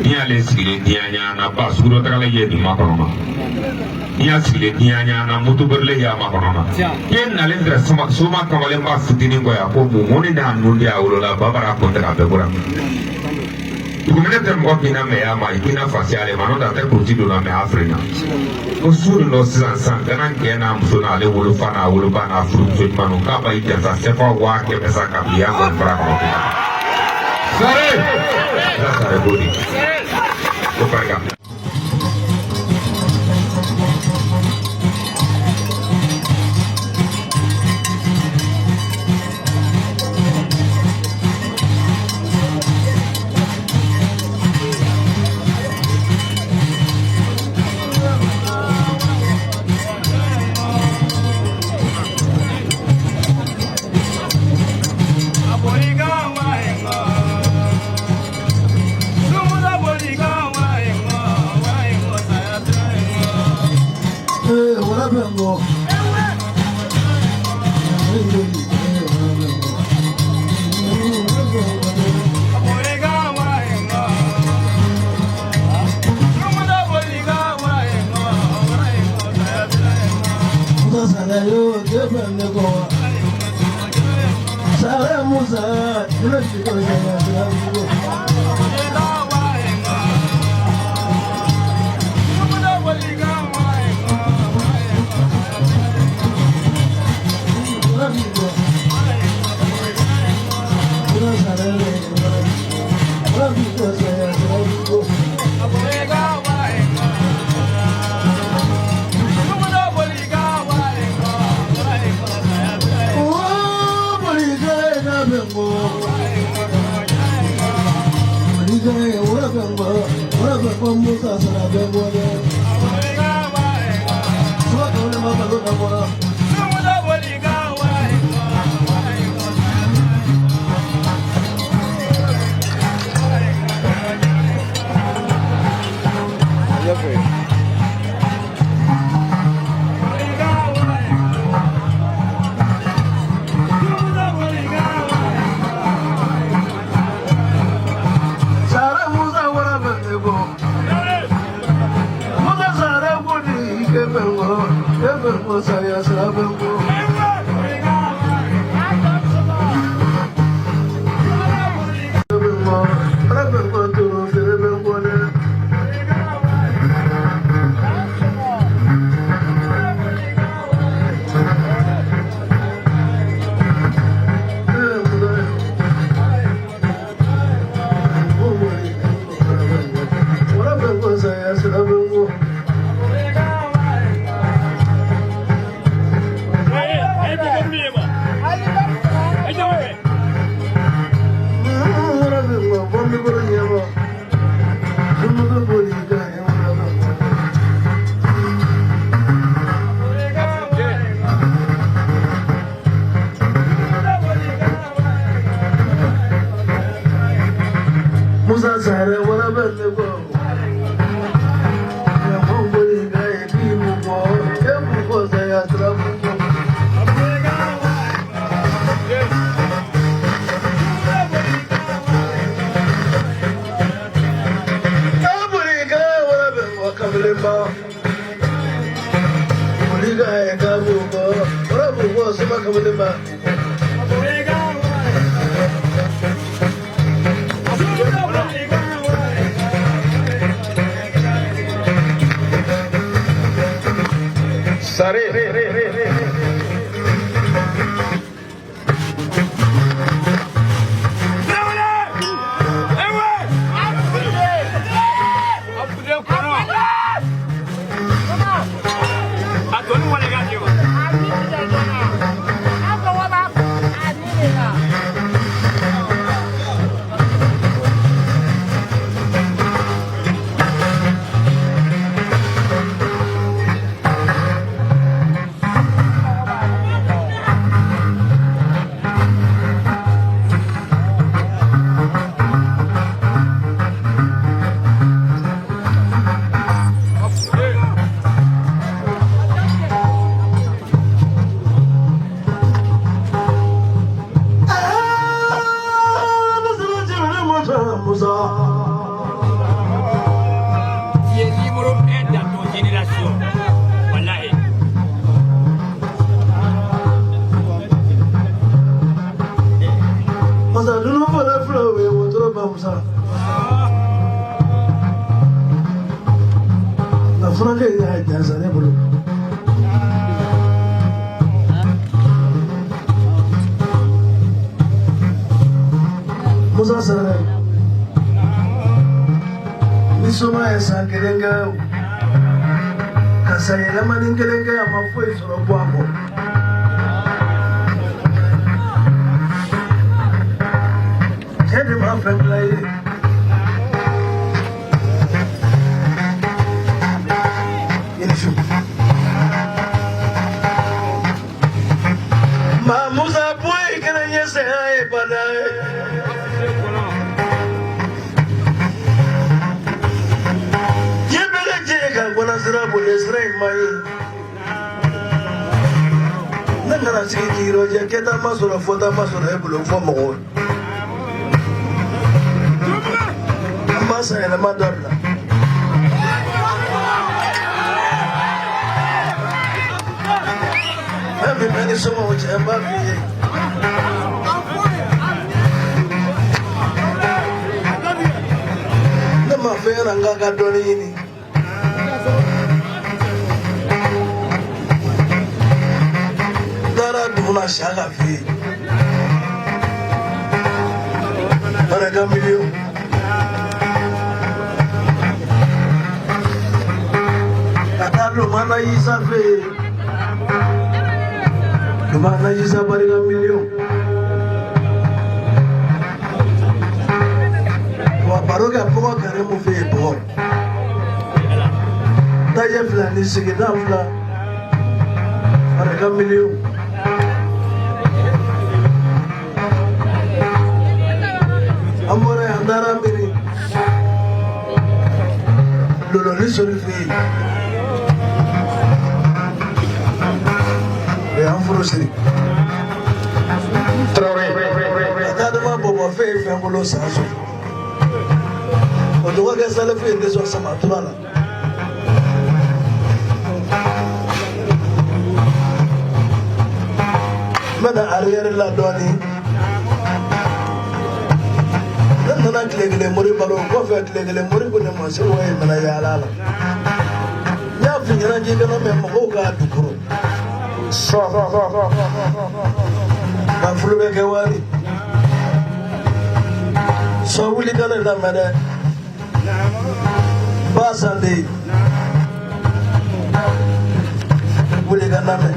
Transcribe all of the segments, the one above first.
N'i y'ale sigilen diɲɛ ɲana ba sugudɔtagala ye nin makɔnɔ ma n'i y'a sigilen diɲɛ ɲana motoborilen y'a makɔnɔ ma k'e nalen tɛ soma kamalenba fitinin kɔ yan ko mun ni n'a nun di a wolola babara kun tɛ a bɛɛ bɔra dugumɛnɛ tɛ mɔgɔ k'i na mɛ a ma i k'i na fasi ale ma n'o tɛ a tɛ kuruti don na mɛ a feere na ko su nin dɔ sisan sisan gana gɛn n'a muso n'ale wolofa n'a woloba n'a furumuso ɲuman ninnu k'a b'a y'i jansa sɛfa 500 sa ka bila yan kɔni fara kɔnɔ sare sare b'o di o barika. Furakɛ y'a jansa ne bolo. Musa Sara ni soma ye san kelen kɛ ka san yɛlɛmani kelen kɛ, a ma foyi sɔrɔ bɔ a kɔ. Cɛ de b'a fɛn bila ye. Ma Musa boyi kana ɲɛ saya ye bada ye. Diɲɛ bɛɛ lajɛlen ka gwana sira boli, sira in ma ye. Ne nana sigi k'i rɔjɛ, kɛta ma sɔrɔ, fɔta ma sɔrɔ e bolo fɔ mɔgɔw. An b'a san yɛlɛma dabila. Fɛn min bɛ ni somɔgɔw cɛ, n b'a f'i ye. Ne ma fɛn ɲɛna n k'a ka dɔɔnin ɲini. N taara dugu la Saka fɛ yen. Barika miliyɔn. Ka taa Lumana Isa fɛ yen. Lumana Isa barika miliyɔn. Wa baro kɛ bɔgɔ Karimu fɛ yen bɔgɔ. Tajɛ fila ni sigida fila. Barika miliyɔn. An bɔra yen, an taara miiri. Lololi sori fɛ yen. O y'an furu siri. Traoré. Ka taa Adama bɔbɔ fɛ yen fɛn bolo san sɔrɔ. O dɔgɔkɛ Salifu ye ne sɔn Samatura la. N bɛna arrière la dɔɔnin. Ne nana tile kelen mori balo o kɔfɛ, tile kelen mori ko ne ma segu ye minɛ yaala la. N y'a f'i ɲɛna k'i kana mɛn mɔgɔw k'a dukoro. Sɔ. Nafolo bɛ kɛ wari. Sɔ wuli ka ne lamɛn dɛ. Ba san de wuli ka lamɛn.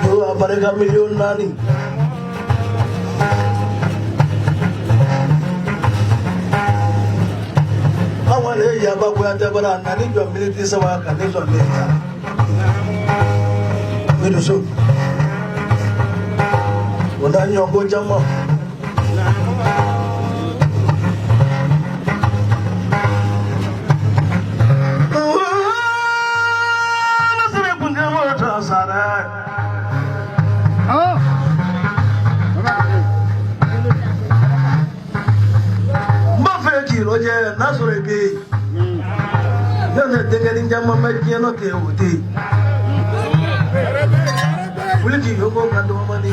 O a barika miliyɔn naani. Anw ale ye Yaba Kuyatɛ bara a nani jɔ miniti saba ka ne sɔn ne ta. Miduso. O n'a ɲɔgɔn caman. N b'a fɛ k'i lajɛ n'a sɔrɔ i bɛ yen. N'o tɛ denkɛnin caman bɛ diɲɛ nɔ ten, o tɛ yen. Wuli k'i yoko ka dɔgɔmani.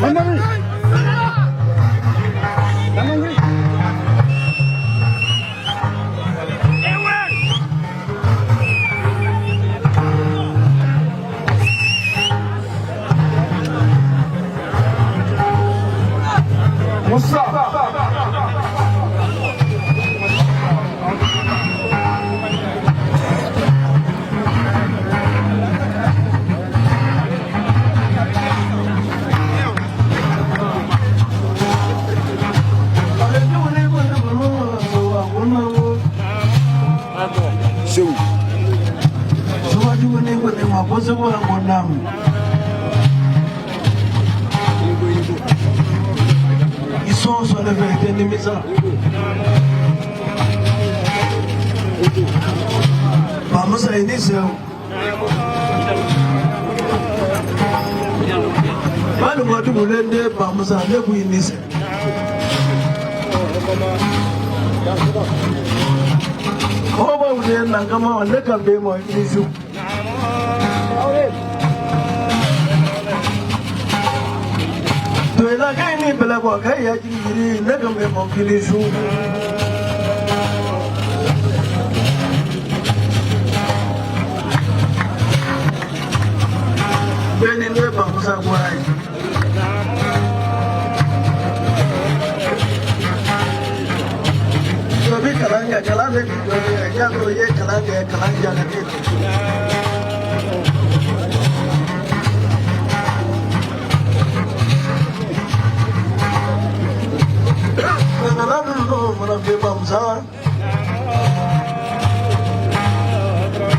Musa. Segu. I sɔn sɔn ne fɛ, i tɛ nimisa. Bamusa i ni sɛw. Bani ko dugulen de Bamusa ne ko i ni sɛ. Mɔgɔ b'a wuli na kama ne ka bɛn ma i ni su. Toyila kɛ ni bɛlɛ kɔ kɛ ya jigi yiri ne ka bɛn ma k'i ni su. Bɛɛ ni ne Bamusa bɔra yen. Dɔ bɛ kalan kɛ, kalan bɛ dɔ kɛ, y'a dɔn i ye kalan kɛ, kalan diyara ne ye. Nana ninnu fana bɛ Bamusa.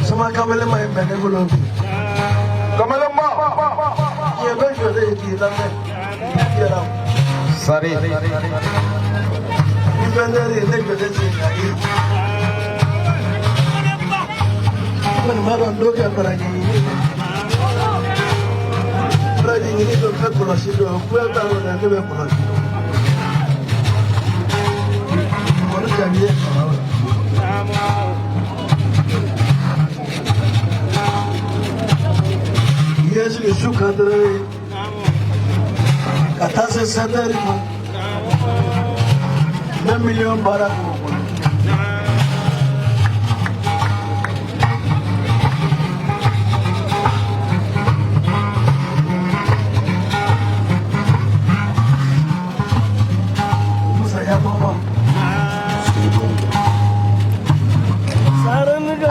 Soma kamalema ye bɛ ne bolo bi. Kamalenba. Diɲɛ bɛɛ jɔlen ye k'i lamɛn. Yɛrɛ. Sari. Ni bɛndɛri ne jɔlen tɛ ka ye. Kɔni b'a dɔn dɔw kɛ baraji ɲini. Baraji ɲini dɔ bɛ kɔlɔsi dɔn, kuya t'a dɔn ne bɛ kɔlɔsi dɔn. Kɔni jaabi ye kalan la. I ye sigi su 4 ka taa se 7 ma. N bɛ miliyɔn baara k'o kɔnɔ. Musa ya baba.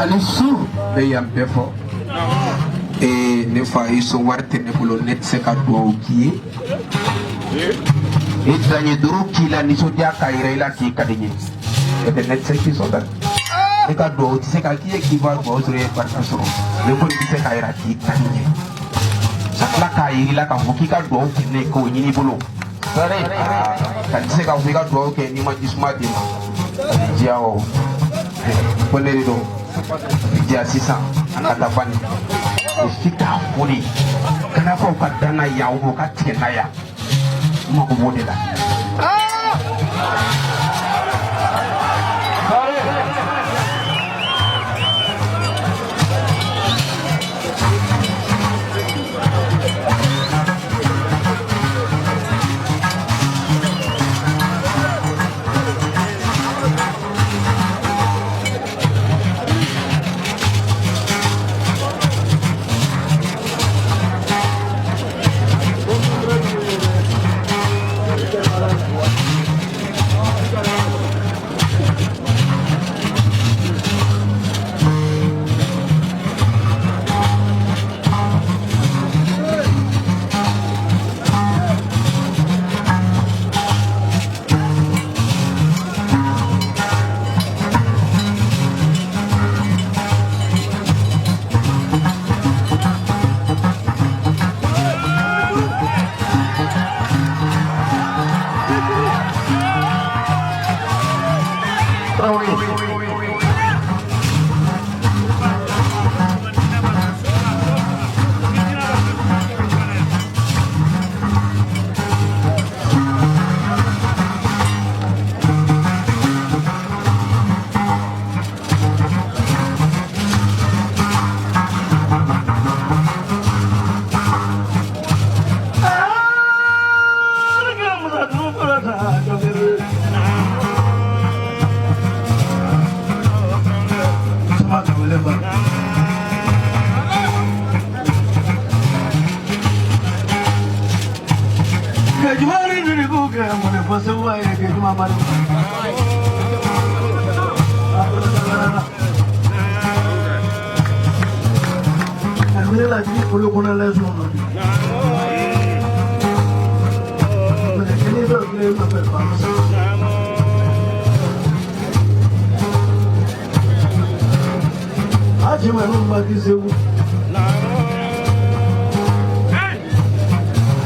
Ani su bɛ yan bɛɛ fɔ. Ee, ne fa i so wari tɛ ne bolo, ne tɛ se ka dugawu k'i ye. Ne daɲɛ duuru k'i la nisɔndiya k'a yira i la k'i ka di n ye. N'o tɛ ne tɛ se k'i sɔn dɛ. Ne ka dugawu tɛ se ka k'i ye k'i b'a dugawu sɔrɔ i ye barika sɔrɔ. Ne kɔni bɛ se k'a yira k'i ka di n ye. Ka tila k'a yira i la k'a fɔ k'i ka dugawu kɛ ne k'o ɲini i bolo. Ka tɛ se k'a fɔ i ka dugawu kɛ n'i ma jisuma d'i ma. A bɛ diya o. Ko ne de don. Diya sisan an ka taa bani. O si k'a fɔ de. Kana fɔ u ka dan na yan u ka tigɛ na yan. N mago b'o de la.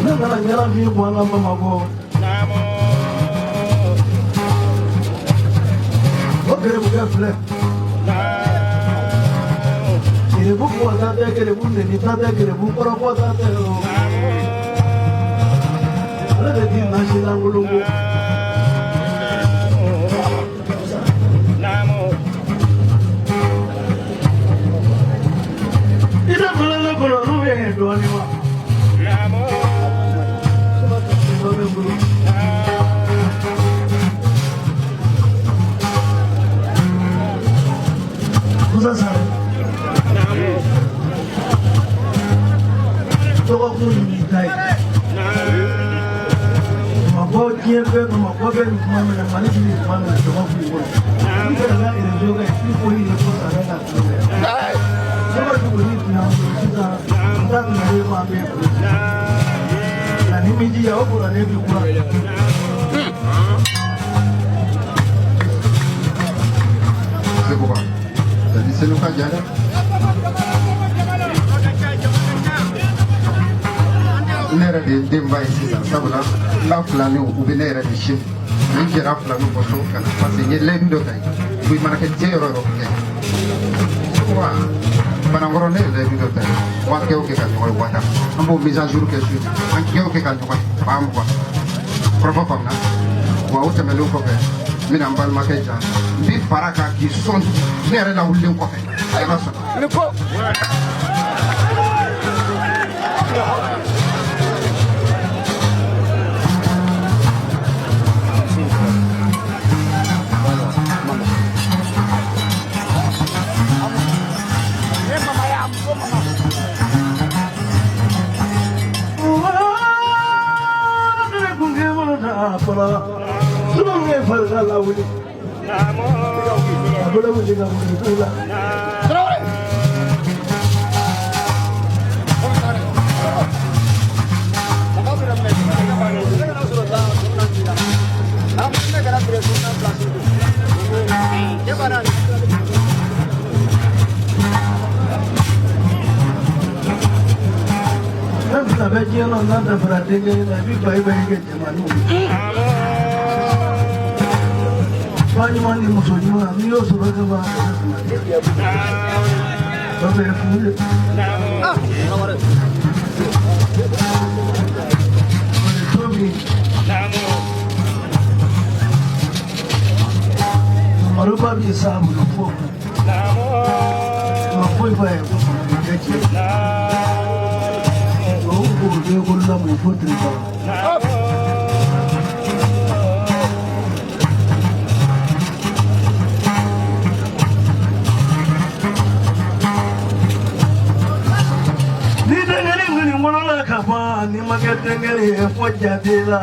Ne nana ɲɛnafin bɔ an ka Bamakɔ. O gerebukɛ filɛ. Gerebu kuma ta tɛ, gerebu neni ta tɛ, gerebu kɔrɔfɔ ta tɛ o. Ale de ti nasi lankolon ko. I tɛ fɔlɔ ne kɔnɔ n'u ye dɔɔnin wa. Musa Sare. Tɔgɔ Diɲɛ bɛɛ kama kɔfɛ nin kuma min na Mali bɛ nin kuma min na jama b'u bolo. N tɛmɛna réseau kan i foyi ye ko sa ka tulo kɛ. Ne ma dugu ni tun y'an bolo sisan n ta tun bɛ ko an bɛ bolo. Nka ni min jija o bɔra ne bi kura. Seguba c'est Senu ka jan dɛ. Ne yɛrɛ de ye denba ye sisan sabula n ka filaninw u bɛ ne yɛrɛ de sin n jɛra filaninw kɔ so ka na parce que n ye layidu dɔ ta ye ko i mana kɛ diɲɛ yɔrɔ o yɔrɔ kɛ Seguba Banankɔrɔ ne ye layidu dɔ ta ye wa kɛ o kɛ ka ɲɔgɔn ye 50 000 an b'o mise à jour kɛ su an kɛ o kɛ ka ɲɔgɔn ye 20 000 kɔrɔfɔ faamuna wa o tɛmɛnen kɔfɛ n bɛna n balimakɛ jan n bɛ fara kan k'i sɔn ne yɛrɛ lawulilen kɔfɛ ala sɔnna. Tulon farika lawuli. A bolo wuli ka wuli t'u la. Fɛn fila bɛ diɲɛ na n'a dafara den kelen na i bɛ ba i ba i kɛ cɛmanninw ye. Ba ɲuman ni muso ɲuman n'i y'o sɔrɔ ka ban o bɛ fu ye. Tobi. Maruba bi sa bolo fo. Ma foyi f'a ye ko kɛ cɛ. O ko de ko la mo fo tiri ba. Ni denkɛnin ŋuni wolola ka ban ni ma kɛ denkɛnin ye fɔ jate la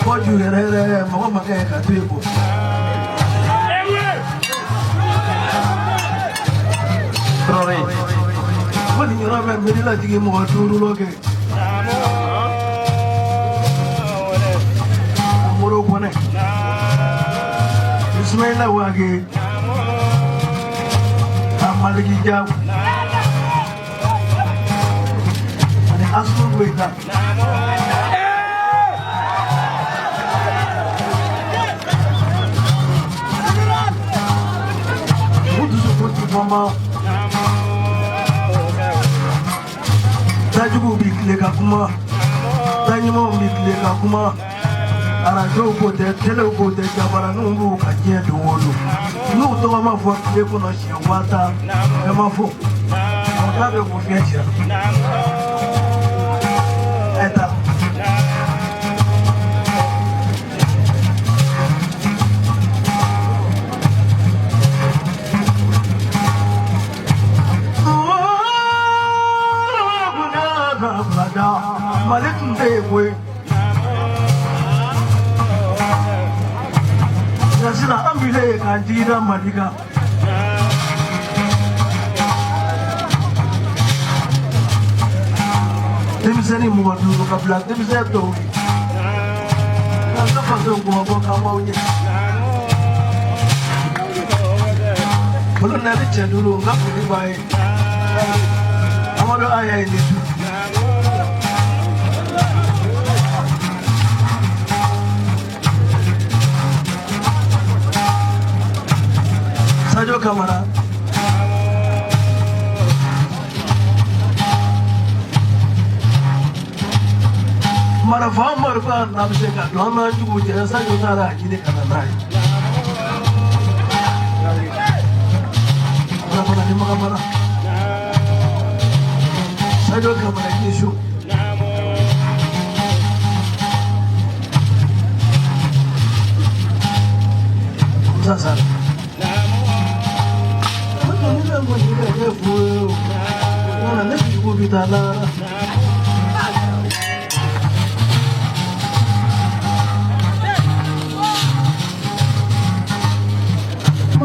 fɔ ju yɛrɛ yɛrɛ mɔgɔ ma kɛ ka to yen kɔ. Ko nin yɔrɔ bɛ miiri lajigin mɔgɔ duuru lɔ kɛ. Moro Kɔnɛ. Ismaila Wage. Amaliki Jaw. Ani Asmu Goyita. U dusukun ti bɔnbɔn. Tajuguw bi tile ka kuma. Taɲumanw bi tile ka kuma. Arajow ko tɛ, telew ko tɛ, jabaraninw b'u ka diɲɛ don o don. N'u tɔgɔ ma fɔ tile kɔnɔ siɲɛ 10 000, bɛɛ ma fɔ. O t'a dɔn ko fiɲɛ cira. A ye taa. Mali tun tɛ yen koyi. Nka sisan an bilen yen k'an jigi da Mali kan. Denmisɛnnin mɔgɔ duuru ka bila denmisɛn tɔw ye. K'an ka faso kuma bɔ k'an b'aw ɲɛ. Kolonɛli cɛ duuru n ka foli b'a ye. Amadu Aya ye nin du. Sadio Kamara. Marifa marifa n'a bɛ se ka don an n'an juguw cɛ Sadio taara a ɲini ka na n'a ye. Ala fana ni maga mara. Sadio Kamara i ni su. Musa Sara. Ne bɛ mɔni ka kɛ fu ye o. Wala ne jugu bɛ taa lahara.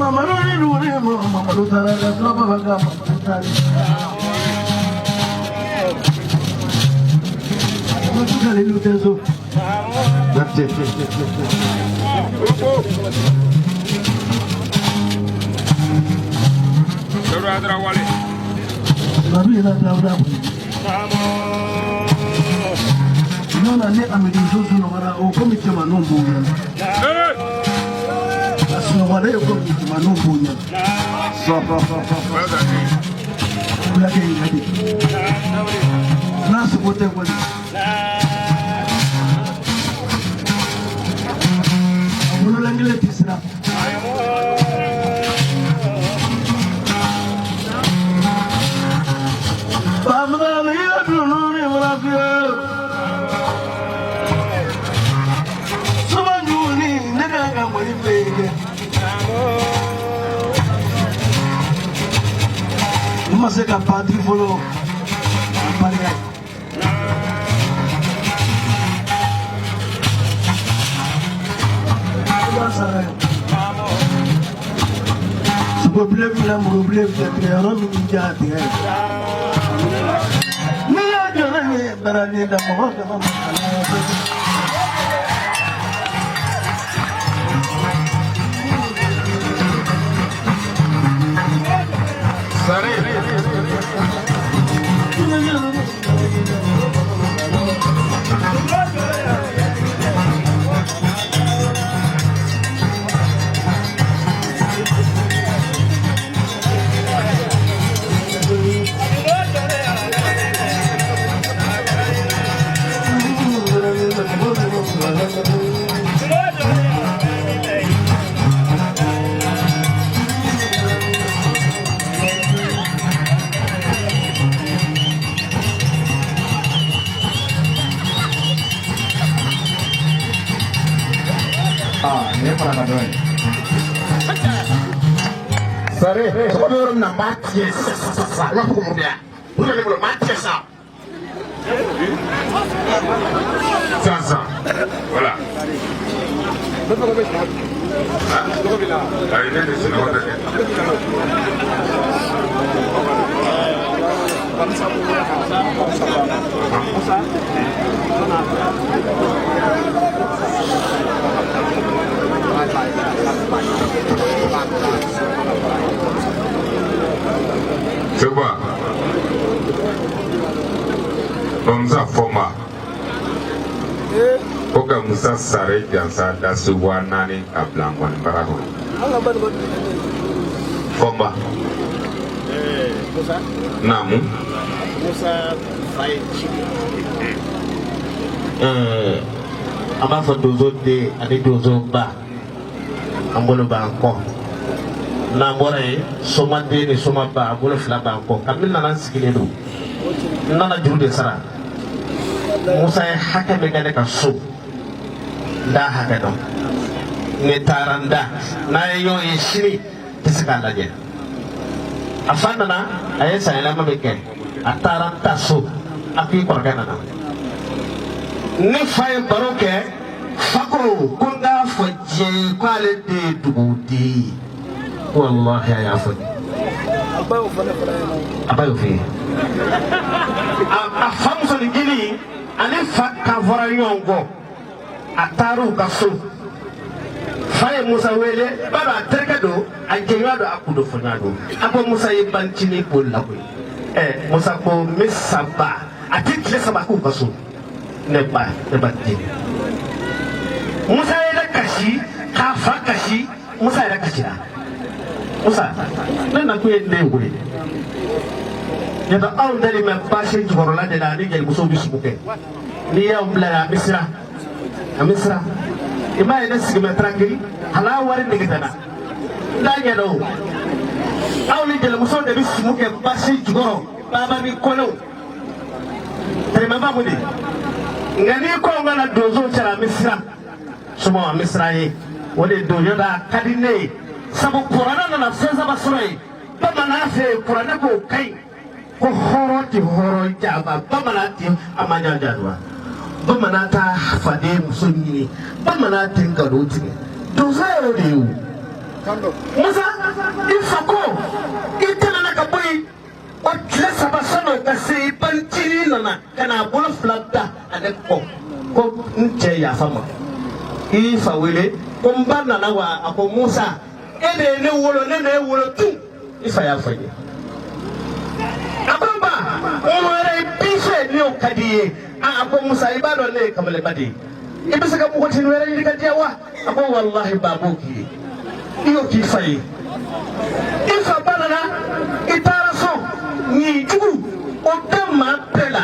Mamadu ni duguni ma Mamadu taara dɛ Turaba bɛ ka Mamadu taara. Mamadu Kalilu tɛ so. Babi la Dawuda koyi. Nɔnɔ ne Amidu so sunɔgɔra o komi cɛmaninw b'u ɲɛ. A sunɔgɔlen komi cɛmaninw b'u ɲɛ. Fulakɛ in ka di. N'a sogo tɛ kɔni. A bololan kelen tɛ siran. Ma se ka patiri fɔlɔ barika ye. I b'a sara ye. Sogobilen filɛ murubilen filɛ tigɛ yɔrɔ min diya tigɛ ye. N'i y'a jɔ ne ye baranin da mɔgɔ dama ma kalan. Sare. Sare. Tɔgɔ bɛ yɔrɔ min na n b'a tiɲɛ sisan sisan i b'a fɔ ko mun de ya olu bɛ ne bolo n b'a tiɲɛ sisan. Sisan. Voilà. Ayi ne tɛ sunɔgɔ tɛ kɛ. Sekuba. Musa Fɔnba. Ko ka Musa Sare jansa da se 4000 ka bila nkɔni bara kɔnɔ. Fɔnba. Naamu. Musa fa ye ci an b'a fɔ donso den ani donso ba an bolo b'an kɔ n'an bɔra yen somaden ni somaba an bolo fila b'an kɔ kabini nana n sigilen don n nana juru de sara Musa ye hakɛ min kɛ ne ka so n t'a hakɛ dɔn ne taara n da n'a ye ɲɔgɔn ye sini tɛ se k'a lajɛ a fa nana a ye sanyɛlɛma min kɛ a taara n ta so a k'i kɔrɔkɛ nana ne fa ye baro kɛ fa ko ko n k'a fɔ diɲɛ ye ko ale de ye duguden ye walahi a y'a fɔ n ye a ba y'o f'i ye a fa musonin ani fa kan fɔra ɲɔgɔn kɔ a taar'u ka so fa ye Musa wele ba dɔn a terikɛ don a jɛɲɔgɔn don a kundofɔɲɔgɔn don a ko Musa ye bancinin boli la koyi ɛ Musa ko n bɛ saba a tɛ tile saba k'u ka so ne ba den Musa yɛrɛ kasi k'a fa kasi Musa yɛrɛ kasira Musa ne nakun ye ne ye koyi n'o tɛ anw dalen bɛ baasi jukɔrɔla de la ani jelimusow bɛ sugu kɛ n'i y'anw bila yan an bɛ siran an bɛ siran i m'a ye ne sigi bɛ tranquille hali a wari nege tɛ n na n t'a ɲɛ dɔn o aw ni jelimusow de bɛ sumu kɛ baasi jukɔrɔ baba ni kɔnɛw tɛrɛmɛba mun de nka n'i ko n kana donsow cɛla an bɛ siran somaw an bɛ siran ye o de donso da ka di ne ye sabu kuranɛ nana fɛn saba sɔrɔ yen bamanan fɛ yen kuranɛ k'o ka ɲi ko hɔrɔn tɛ hɔrɔn janfa bamanan tɛ a ma jan janfa bamanan t'a faden muso ɲini bamanan tɛ nkalon tigɛ donso ye o de ye o Musa i fa ko i tɛmɛna ka bɔ yen o tile 3 san'o ka se i banicinin nana ka n'a bolo fila da ale kɔ ko n cɛ yafa ma i y'i fa wele ko n ba nana wa a ko Musa e de ye ne wolo ne de ye wolo tun i fa y'a fɔ n ye a ko n ba mun wɛrɛ i b'i fɛ ni o ka di i ye a ko Musa i b'a dɔn ne ye kamalenba de ye i bɛ se ka npogotini wɛrɛ ɲini ka di yan wa a ko walahi ba b'o k'i ye i y'o k'i fa ye i fa ba nana i taara so nin jugu o bɛ maa bɛɛ la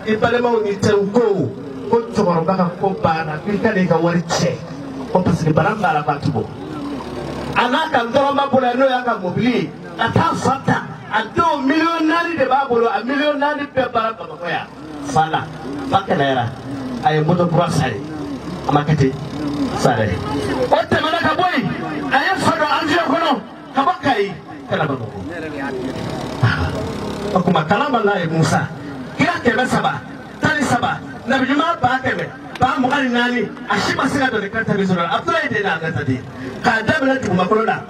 i balimaw ni teriw ko ko cɛkɔrɔba ka ko banna k'i ka n'i ka wari cɛ ko parce que bana b'a la k'a ti bɔ a n'a ka ntɔrɔnba bolo yan n'o y'a ka mobili ye ka taa fa ta a denw 4 miliyɔn de b'a bolo a 4 miliyɔn bɛɛ baara Bamakɔ yan fa la fa kɛnɛyara a ye moto kura san ye a ma kɛ ten sare o tɛmɛna ka bɔ yen a ye fa don avion kɔnɔ ka bɔ Kayi ka na Bamakɔ o tuma kalama la ye Musa kira 313 nabi ɲuman 100 124 a si ma se ka don ni kan tabi sɔrɔ Abudulayi de n'a ka den k'a daminɛ dugumakolo la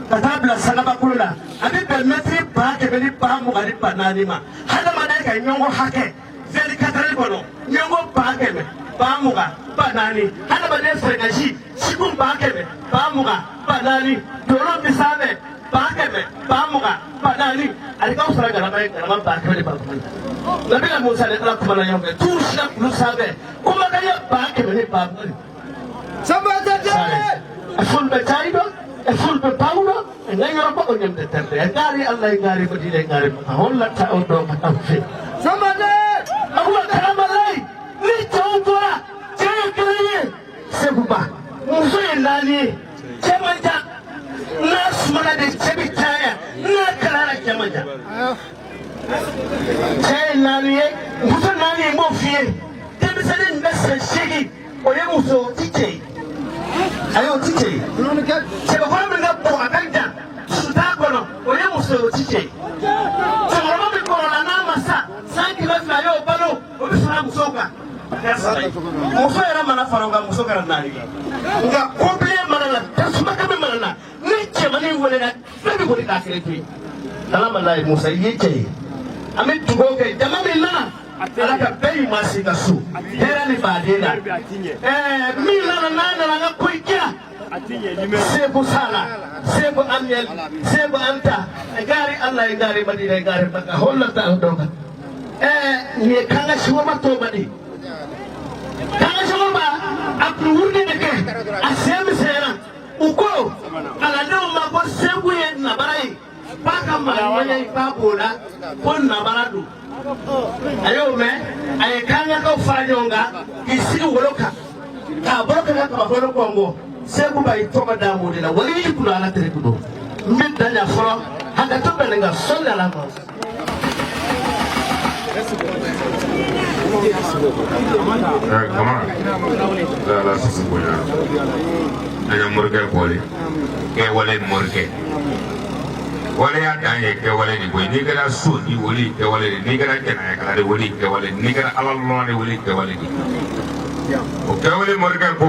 ka taa bila sangabakolo la a bɛ bɛn mɛtiri 100 ni 20 ni 4000 ma hadamaden ka ɲɔgɔn hakɛ 24 kɔnɔ ɲɔgɔn 100 20 4000 hadamaden fɛrɛkasi sikun 100 20 4000 dolo bi sanfɛ 100 20 4000 ale ka fara galama ye galama 100 ni 20 nabila Musa ni Ala kumana ɲɔgɔn fɛ tu sira kulu sanfɛ kumakan ye 100 ni 20 fulɓe cayɗo e fulɓe pawɗo e gañoro ko o ñamde terde e gaari Allah e gaari Madina e gaari Maka hollata on ɗo ko tan fe akuma karamalayi ni cɛw bɔra cɛ ye kelen ye Seguba muso ye 4 ye cɛ man ca n'a sumana de cɛ bi caya n'a kalayara cɛ man ca cɛ ye 4 ye muso 4 ye n b'o f'i ye denmisɛnnin min bɛ san 8 o ye muso o ti cɛ ye ayi o ti cɛ ye cɛbakɔrɔ min ka bon a ka jan su t'a kɔnɔ o ye muso ye o ti cɛ ye cɛkɔrɔba min kɔrɔla n'a ma sa san 200 a y'o balo o bɛ fara musow kan a kɛra 3 ye muso yɛrɛ mana fara o kan muso kɛra 4 ye nka kobilen mana na tasuma kami mana na ni cɛmannin welela bɛɛ bɛ boli k'a kelen to yen ala ye Musa i ye cɛ ye an bɛ dugawu kɛ jama min nana ala ka bɛɛ ɲuman se ka so hɛrɛ ni baden na ɛɛ min nana n'a nana an ka ko i kira Segu Sala Segu Amiel Segu Anta e gaari Allah e gaari Madina e gaari Makka hollata on ɗo ka ɛɛ nin ye kanga siwoma to madi kanga siwoma a kun wurdi de kɛ a sen misɛnyara u ko kalandenw ma ko Segu ye nabara ye k'a ka maa ɲuman ye k'a b'o la ko nabara don a y'o mɛn a ye kangakaw fara ɲɔgɔn kan k'i sigi wolo kan k'a bolo kɛ ka kabakolo kɔngɔ Segu ba i tɔgɔ d'a m'o de la wali y'i kun ala tere kun don n bɛ dan yan fɔlɔ hakɛto bɛ nin kan sɔli ala ma. Kamara ala sisi bonya an ye morikɛ bɔli kɛwale morikɛ waleya dan ye kɛwale de koyi n'i kɛra so ni wuli kɛwale de n'i kɛra jɛnɛyakɛla de wuli kɛwale de n'i kɛra ala lɔn de wuli kɛwale de o kɛwale morikɛ ko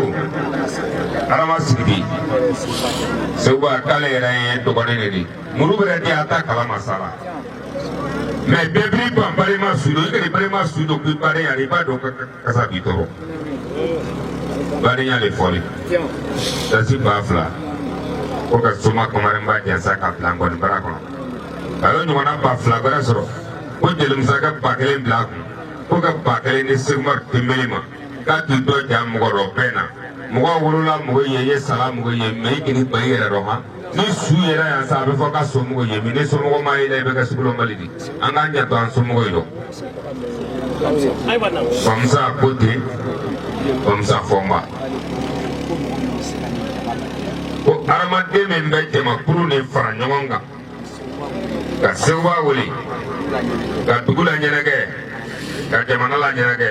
Adama Sidibe Seguba k'ale yɛrɛ ye dɔgɔnin de ye muru bɛrɛ di a ta kalama sa la mɛ bɛɛ b'i ban balima su don i kana balima su don k'i badenya i b'a dɔn kasa b'i tɔɔrɔ badenya de fɔli dasi 2000 ko ka soma kamarenba jansa ka bila nkɔni bara kɔnɔ a y'o ɲɔgɔnna 2000 wɛrɛ sɔrɔ ko jelimusa ka 1000 bila a kun ko ka 1000 di Seguba Tembeli ma k'a tun dɔ ja mɔgɔ dɔ bɛɛ na mɔgɔ wolola mɔgɔ ye i ye sala mɔgɔ ye mɛ i k'i ban i yɛrɛ dɔn han ni su yɛrɛ yan sa a bɛ fɔ ka somɔgɔ ye mɛ ni somɔgɔ ma ye la i bɛ kɛ sugulɔbali de an k'an janto an somɔgɔ ye dɔn Bamusa ko ten Bamusa fɔnba ko hadamaden min bɛ jamakulu ni fara ɲɔgɔn kan ka Seguba wele ka dugu la ɲɛnajɛ ka jamana la ɲɛnajɛ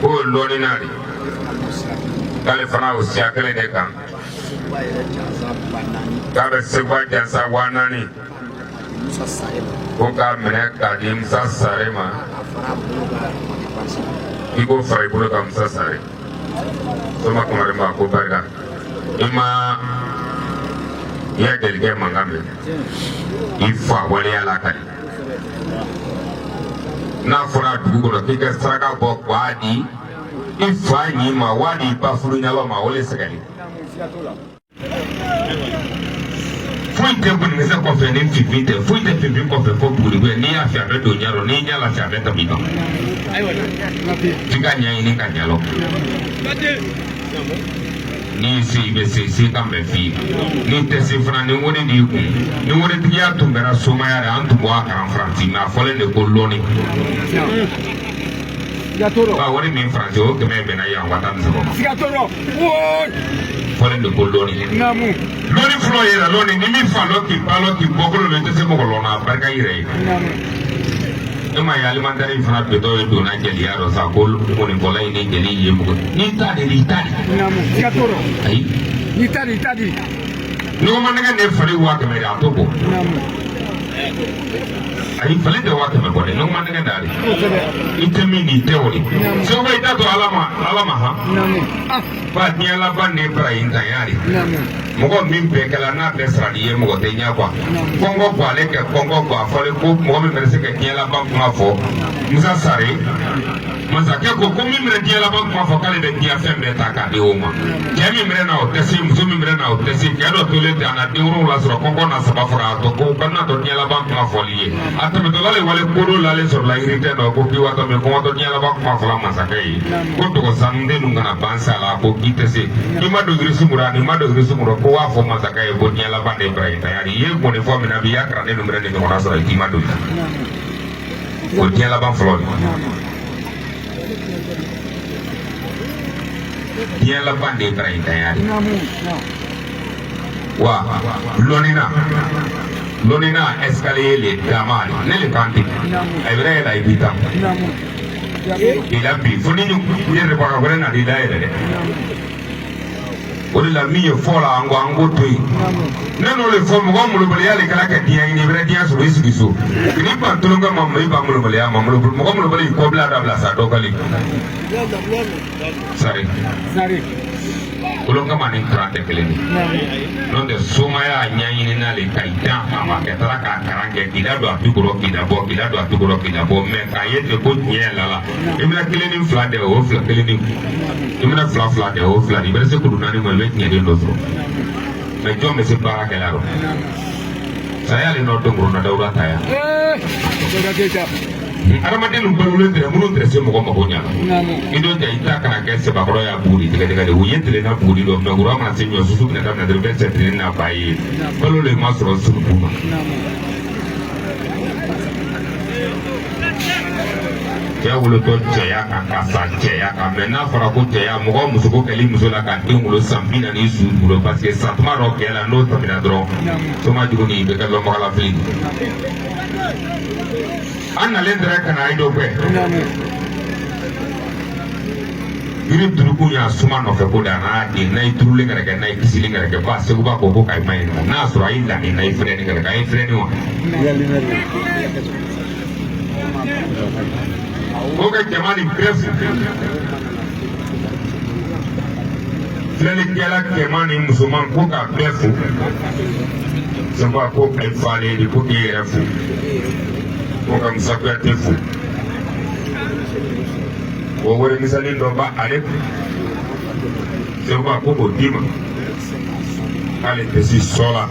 k'o lɔnni na de k'ale fana o siya kelen de kan k'a bɛ Seguba jansa 4000 ko k'a minɛ k'a di Musa Sare ma i k'o fara i bolo kan Musa Sare soma kamaren ma ko barika i ma I y'a jelikɛ mankan mɛn i fa waleya la ka di n'a fɔra dugu kɔnɔ k'i ka saraka bɔ k'a di i fa ɲin ma wali i ba furuɲɔgɔn ma o le sɛgɛnni foyi tɛ bunikisɛ kɔfɛ ni finfin tɛ foyi tɛ finfin kɔfɛ fo bugurikɛ n'i y'a fɛ a bɛ don ɲɛ rɔ n'i ɲɛ lase a bɛ tɛmɛ i kan f'i ka ɲɛɲini ka ɲɛ lɔn n'i y'i se i bɛ se se ka mɛn f'i ye n'i tɛ se fana ni wari b'i kun ni waritigiya tun kɛra somaya de an tun bɔ a kalan faransi mɛ a fɔlen de ko lɔnni ba wari min faransi o kɛmɛ bɛnna yan 13 ma fɔlen de ko lɔnni lɔnni fɔlɔ yɛrɛ lɔnni ni min fa lɔn k'i ba lɔn k'i bɔkolo lɔn i tɛ se mɔgɔ lɔn na barika yɛrɛ ye ne ma ye alimentaire in fana dontɔ ye donna jeliya dɔ sa ko ŋɔnifɔla in ni jeli ye mɔgɔ n'i ta de i ta de ayi n'i ta de i ta de nɔgɔmanɛgɛ ne fali 100,000 de a to bɔ ayi fali tɛ 100,000 bɔ dɛ nɔgɔmanɛgɛ da de i tɛ min di i tɛ o de segu i t'a to ala ma ala ma han ba diɲɛ laban de bara in tanya de mɔgɔ min bɛɛ kɛla n'a bɛɛ sara ye mɔgɔ tɛ ɲɛ kuwa kɔngɔ bɔ ale kɛ kɔngɔ bɔ a fɔlen ko mɔgɔ min bɛ se ka diɲɛ laban kuma fɔ Musa Sare masakɛ ko ko min bɛna diɲɛ laban kuma fɔ k'ale bɛ diɲɛ fɛn bɛɛ ta k'a di o ma cɛ min bɛna na o tɛ se muso min bɛna na o tɛ se cɛ dɔ tolen tɛ a na den 7 sɔrɔ kɔngɔ na 3 faga a tɔ ko ka na tɔ diɲɛ laban kuma fɔli ye a tɛmɛtɔla le wale kodo lalen sɔrɔla yiritɛ dɔ ko k'i watɔ min kɔngɔtɔ diɲɛ laban kuma fɔla masakɛ ye ko dɔgɔ sanuden ninnu kana ban sa la ko k'i tɛ se n'i ma don yirisi mura n'i ma don yirisi mura ko b'a fɔ masakɛ ye ko diɲɛ laban de Ibrahim tayari i ye ŋɔni fɔ min na bi i y'a kalanden ninnu bɛna nin ɲɔgɔnna sɔrɔ k'i ma don i la o diɲɛ laban fɔlɔ de diɲɛ laban de Ibrahim tayari wa lɔnni na lɔnni na escalier le dama ne le kan ten a bɛ yɛlɛ i b'i tan i la bi fo ni yɛrɛ baga wɛrɛ na i la yɛrɛ dɛ o de la min ye fɔ la an ko an k'o to yen ne n'o de fɔ mɔgɔ molobaliya de kɛra ka diɲɛ ɲini i bɛ diɲɛ sɔrɔ i sigi so n'i ban tulonkɛ ma i ban molobaliya ma mɔgɔ molobali y'i kɔbila dabila sa dɔ kali sari kolonkama ni kuran tɛ kelen ye n'o tɛ somaya ɲɛɲini n'ale ka i dan a ma kɛ taara k'a kalan kɛ k'i ladon a tu kɔrɔ k'i labɔ k'i ladon a tu kɔrɔ k'i labɔ mɛ k'a ye ten ko tiɲɛ la la i bɛna 1 ni 2 dɛ o 2 1 ni i bɛna 2 2 dɛ o 2 i bɛ se kuru 4 ma i bɛ tiɲɛden dɔ sɔrɔ mɛ jɔn bɛ se baara kɛ la rɔ saya le nɔ don na dawuda ta yan adamaden ninnu balolen tɛ minnu tɛ se mɔgɔ mako ɲɛ la i don ja i ta kana kɛ sɛbakɔrɔ y'a buguri tigɛ tigɛ de u ye tile na buguri dɔ mɛ wura mana se ɲɔ susu bɛna daminɛ dɔrɔn bɛ sɛtiri n'a ba ye balo le ma sɔrɔ suruku ma cɛ wolotɔ cɛya kan ka sa cɛya kan mɛ n'a fɔra ko cɛya mɔgɔ musoko kɛli muso la ka den wolo san 40 su bolo parce que san tuma dɔ kɛ la n'o tɛmɛna dɔrɔn soma jugu ni bɛ kɛ lɔnbagalafili an nalen dɛrɛ ka na a ye dɔ kɛ yiri durukun y'a suma nɔfɛ ko da n'a den n'a ye turulen kɛrɛ kɛ n'a ye kisilen kɛrɛ kɛ ba seguba ko ko k'a ma ɲininka n'a sɔrɔ a ye lani n'a ye filɛni kɛrɛ kɛ a ye filɛni wa o ka jama nin bɛɛ fo filɛlikɛla cɛman ni musoman ko k'a bɛɛ fo seguba ko a ye falen de ko k'e yɛrɛ fo ko ka Musa Kuyate fo o wari misɛnnin dɔ ba ale kun seguba ko k'o d'i ma k'ale tɛ si sɔ la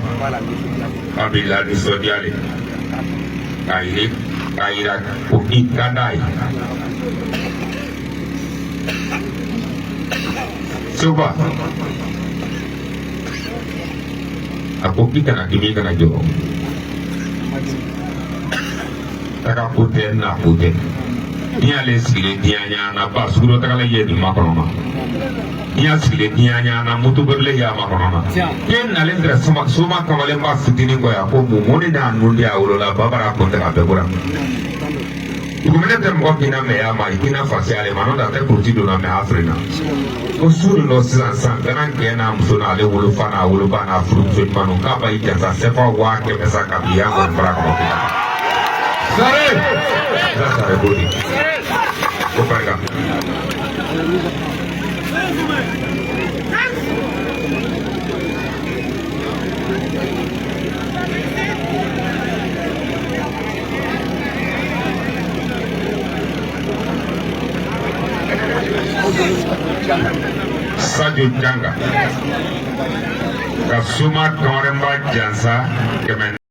k'a b'i la nisɔndiya de k'a yiri k'a yira ko i ka d'a ye seguba a ko k'i kana dimi i kana jɔrɔ taga ko tɛ na ko tɛ n'i y'ale sigilen diɲɛ ɲana ba sugudɔ tagala ye nin makɔnɔ ma n'i y'a sigilen diɲɛ ɲana moto bolilen y'a makɔnɔ ma k'e nalen tɛ soma kamalen ba fitinin kɔ yan ko mun mun de n'a nun di a wolola ba bara kun tɛ a bɛɛ bɔra dugumɛnɛ tɛ mɔgɔ k'i na mɛ ya ma i k'i na fasi ale ma n'o tɛ a tɛ kuruti donna mɛ a feere na ko su nin dɔ sisan san gana gɛn n'a muso n'ale wolofa n'a woloba n'a furumuso ɲuman k'a ba y'i jansa sɛfa 100,000 sa ka bi yan kɔni fara kɔnɔ k'i sare la sare ko di ko barika Gajo Janga ka Soma Kamarenba jansa 400.